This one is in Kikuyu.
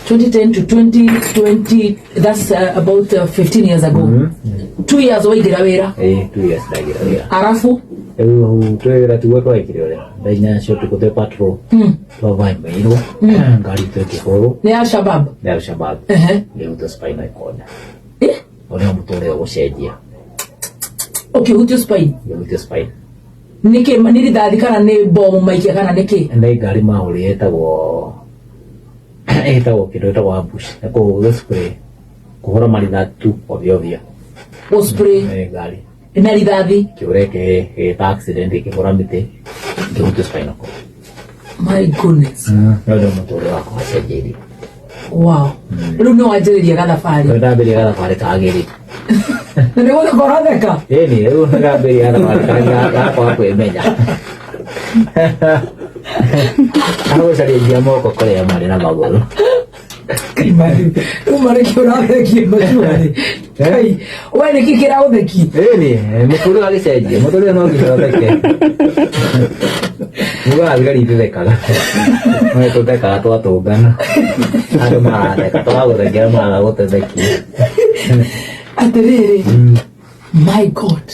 2010 to 2020, that's about 15 years ago. 2 years waingĩra wĩra? Ĩĩ, 2 years ndaingĩra wĩra. Arabu? Rĩu twĩ wĩra tiguo twekire ũrĩa 8:30 cia ũtukũ twĩ patrol, twavamiirwo, ngari itũ ĩkĩhũrwo. Nĩ Al-Shabab? Nĩ Al-Shabab. Ngĩhutio spinal cord. Ũrĩa mũtũrĩre ũgũcenjia. Ũkĩhutio spine? Ngĩhutio spine. Nĩkĩ, nĩ rithathi kana nĩ bomu maikia kana nĩkĩ? Nĩ ngari mahũrire ĩtagwo kĩndũ ĩtagwo ambush, nĩ kũhũrwo spray, kũhũra marithathi tu ovyo ovyo. Gũ spray? Nĩ ngari. Na rithathi? Kĩũre gĩka accident, ĩkĩhũra mĩtĩ, ngĩhutio spinal cord. My goodness. No nĩ mũtũrĩre wakwa wacenjirie. Wow, rĩu nĩ wanjĩrĩria gathabarĩ. Rĩu ndambĩrĩria gathabarĩ kagĩrĩ. Na nĩ gũtheka ũratheka. Ĩni, rĩu ndambĩrĩria gathabarĩ kagĩrĩ gakwa kwĩmenya, agũcaria moko kũrĩa marĩ na magũrũ. Rĩu marĩkĩ ũrathekie macuarĩ Kai, we nĩkĩ kĩraũtheki? Ĩni, mũtũrĩre agĩcenjia, mũtũrĩre no nginya ũtheke. Mugaga thigari ithethekaga. No tũthekaga twatũngana. Andũ maratheka, twagũthekia maraga gũtũthekia. Atĩrĩrĩ, my God.